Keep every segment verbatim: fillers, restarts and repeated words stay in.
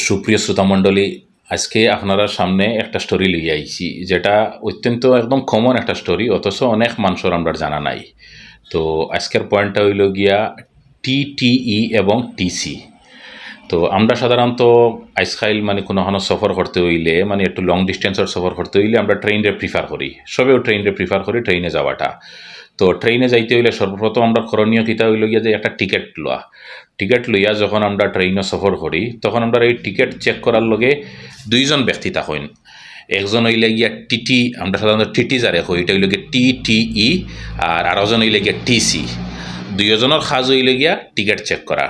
সুপ্রিয় শ্রোতা মণ্ডলী, আজকে আপনারার সামনে একটা স্টোরি লইয়া আইছি, যেটা অত্যন্ত একদম কমন একটা স্টোরি, অথচ অনেক মানুষর আমরার জানা নাই। তো আজকের পয়েন্টটা হইল গিয়া টিটিই এবং টিসি। তো আমরা সাধারণত আজকাল মানে কোনো কোনো সফর করতে হইলে, মানে একটু লং ডিস্টেন্সর সফর করতে হইলে আমরা ট্রেনরে প্রিফার করি, সবেও ট্রেনরে প্রিফার করি, ট্রেনে যাওয়াটা। তো ট্রেনে যাইতে হইলে সর্বপ্রথম আমরা করণীয় কিতা হইল গিয়া যে একটা টিকিট লওয়া। টিকিট লইয়া যখন আমরা ট্রেনও সফর করি, তখন আমরা এই টিকিট চেক করার লগে দুইজন ব্যক্তি থাকইন। একজন হইলে গিয়া টিটি, আমরা সাধারণত টিটি যারে কই, এটা হইল গিয়া টিটিই, আর আরোজন হইলে গিয়া টিসি। দুইজনের কাজ হইল গিয়া টিকিট চেক করা।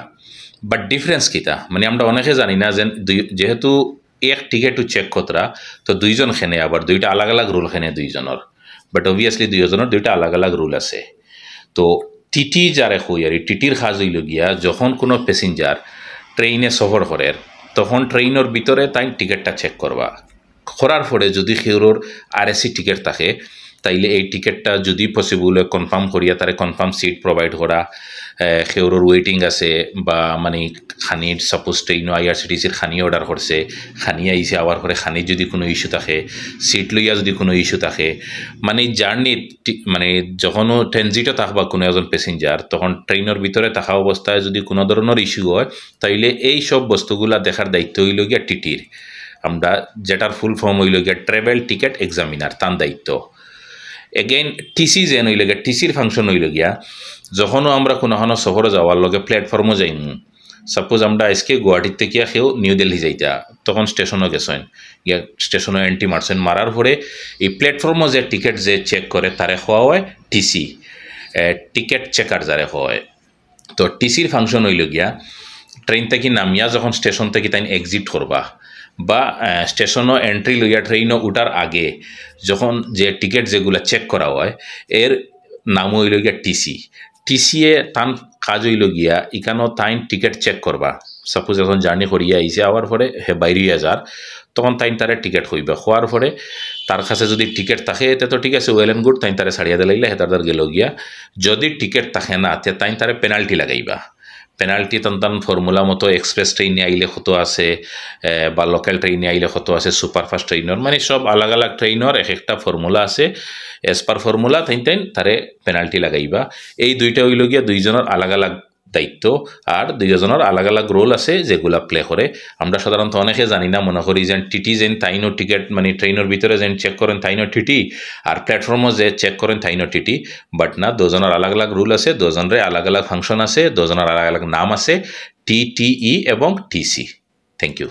বাট ডিফারেন্স কিতা? মানে আমরা অনেকে জানি না যে দুই, যেহেতু এক টিকিটও চেক করতরা, তো দুইজন কেনে আবার দুইটা আলাদা আলাদা রুল কেনে দুইজনের। বাট অবভিয়াসলি দুইজনের দুইটা আলাদা আলাদা রুল আছে। তো টিটি যারে কই আর টিটির কাজ হইল গিয়া যখন কোনো প্যাসেঞ্জার ট্রেনে সফর করের, তখন ট্রেনের ভিতরে তাই টিকিটটা চেক করবা। করার পরে যদি কেউরর আরএসি টিকিট থাকে, তাইলে এই টিকিটটা যদি পসিবল হয় কনফার্ম করিয়া তারে কনফার্ম সিট প্রোভাইড করা, আহ, কেউরর ওয়েটিং আছে বা মানে খানির সাপোজ ট্রেনও আইআরসিটিসির খানি অর্ডার করছে, খানি আইছে, আওয়ার পরে খানির যদি কোনো ইস্যু থাকে, সিট লইয়া যদি কোনো ইস্যু থাকে, মানে জার্নি মানে যখনও ট্রানজিটও থাকবা কোনো একজন প্যাসেঞ্জার, তখন ট্রেনের ভিতরে থাকা অবস্থায় যদি কোনো ধরনের ইস্যু হয়, তাইলে এই সব বস্তুগুলা দেখার দায়িত্ব হইল গিয়া টিটির। আমরা যেটার ফুল ফর্ম হইল গিয়া ট্রাভেল টিকিট এক্সামিনার, তার দায়িত্ব। এগেইন টিসি যেন হইল গিয়া, টিসির ফাংশন হইল গিয়া যখনও আমরা কোনো কোনো সফরে যাওয়ার লগে প্ল্যাটফর্মও যাইমু, সাপোজ আমরা আজকে গুয়াহাটির থেকে কেউ নিউ দিল্লি যাইতা, তখন স্টেশনও গেছেন, গিয়া স্টেশনও এন্ট্রি মারছেন, মারার পরে এই প্ল্যাটফর্মও যে টিকিট যে চেক করে তারে কওয়া হয় টিসি, টিকিট চেকার যারে কওয়া হয়। তো টিসির ফাংশন হইল গিয়া ট্রেন থেকে নামিয়া যখন স্টেশন থেকে তাইন এক্সিট করবা বা আহ, স্টেশনও এন্ট্রি লইয়া ট্রেনও উঠার আগে যখন যে টিকিট যেগুলা চেক করা হয়, এর নাম হইল গিয়া টিসি। টিসিয়ে তান কাজ হইল গিয়া ইকানো তাইন টিকিট চেক করবা। সাপোজ এখন জার্নি করিয়া আইছে, আওয়ার পরে হে বাইরিয়া যার, তখন তাইন তারে টিকিট কইবা। কওয়ার পরে তার কাছে যদি টিকিট থাকে, তে তো ঠিক আছে, ওয়েল এন্ড গুড, তাইন তারে ছাড়িয়া দিলাইলা, হে তার তার গেল গিয়া। যদি টিকিট থাকে না, তে তাইন তারে পেনাল্টি লাগাইবা। পেনাল্টি তান তান ফর্মুলা মতো এক্সপ্রেস ট্রেনে আইলে কত আছে, এ, বা লোকাল ট্রেনে আইলে কত আছে, সুপারফাস্ট ট্রেনের, মানে সব আলাদা আলাদা ট্রেনের এক একটা ফর্মুলা আছে। অ্যাজ পার ফর্মুলা তাইন তাইন তারে পেনাল্টি লাগাইবা। এই দুইটা হইল গিয়া দুইজনের আলাদা আলাদা দায়িত্ব, আর দুইজনের আলাদা আলাদা রোল আছে যেগুলা প্লে করে। আমরা সাধারণত অনেকে জানি না, মনে করি যেন টিটি যেন তাইনও টিকিট মানে ট্রেনের ভিতরে যেন চেক করেন তাইনও টিটি, আর প্ল্যাটফর্মও যে চেক করেন তাইনও টিটি। বাট না, দুজনের আলাদা আলাদা রুল আছে, দুজনের আলাদা আলাদা ফাংশন আছে, দুজনের আলাদা আলাদা নাম আছে, টিটিই এবং টিসি। Thank you.